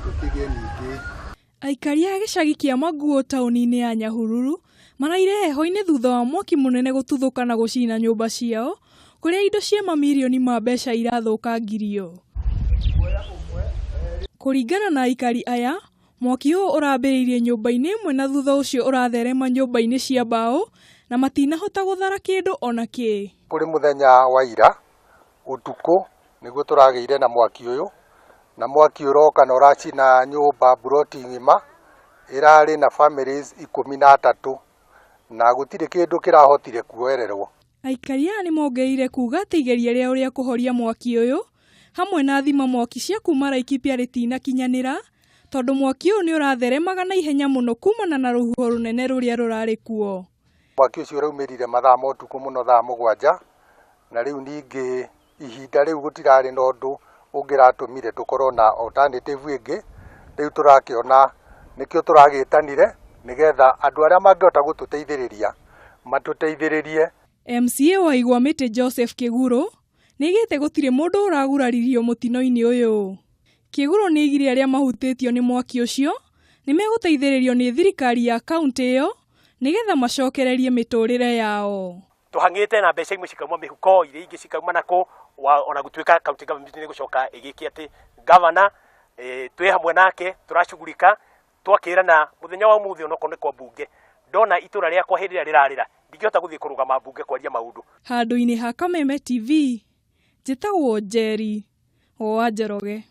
Tũkĩgĩe ningĩ. Aikari a gĩcagi kĩa Maguũ taũni-inĩ ya Nyahururu maraire heho-inĩ thutha wa mwaki mũnene gũtuthũka na gũcina nyũmba ciao kũrĩa indo cia mamirioni ma mbeca irathũkangirio. Kũringana na aikari aya, mwaki ũyũ ũrambĩrĩirie nyũmba-inĩ ĩmwe na thutha ũcio ũratherema nyũmba-inĩ cia mbaũ na matinahota gũthara kĩndũ ona kĩ. Kũrĩ mũthenya wa ira ũtukũ nĩguo tũragĩire na mwaki ũyũ, na mwaki ũroka na ũracina nyũmba mburoti ng'ima ĩrarĩ na families 13 na gũtirĩ kĩndũ kĩrahotire kuoererwo. Aikari aya nĩmongereire kuga atĩ igeria rĩao rĩa kũhoria mwaki ũyũ hamwe na thima mwaki cia kuma Laikipia rĩtinakinyanĩra tondũ mwaki ũyũ nĩ ũratheremaga na ihenya mũno kumana na rũhuho rũnene rũrĩa rũrarĩ kuo. Mwaki ũcio ũraumĩrire mathaa ma ũtukũ mũno thaa 7 na rĩu ningĩ ihinda rĩu gũtirarĩ na ũndũ ũngĩratũmire tũkorwo na alternative ĩngĩ. Rĩu tũrakĩona nĩkĩo tũragĩtanire nĩgetha andũ arĩa mangĩhota gũtũteithĩrĩria matũteithĩrĩrie. MCA wa Igwamĩtĩ Joseph Kĩgurũ nĩaigĩte gũtirĩ mũndũ ũraguraririo mũtino-inĩ ũyũ. Kĩgurũ nĩaigire arĩa mahutĩtio nĩ mwaki ũcio nĩmegũteithĩrĩrio nĩ thirikari ya kaũntĩ ĩyo nĩgetha macokererie mĩtũrĩre yao. Tũhang'ĩte na mbeca imwe cikauma mĩhuko, iria ingĩ cikauma nakũ, ona gũtuĩka county government nĩ gũcoka ĩgĩke atĩ governor twĩ hamwe nake tũracugurika twakĩrana mũthenya wa ũmũthĩ onokorwo nĩ kwa mbunge ndona itũra rĩakwa hĩndĩ ĩrĩa rĩrarĩra ndingĩhota gũthiĩ kũrũgama mbunge kwaria maũndũ. Handũ-inĩ ha Kameme TV, njĩtagwo Njeri wa Njoroge.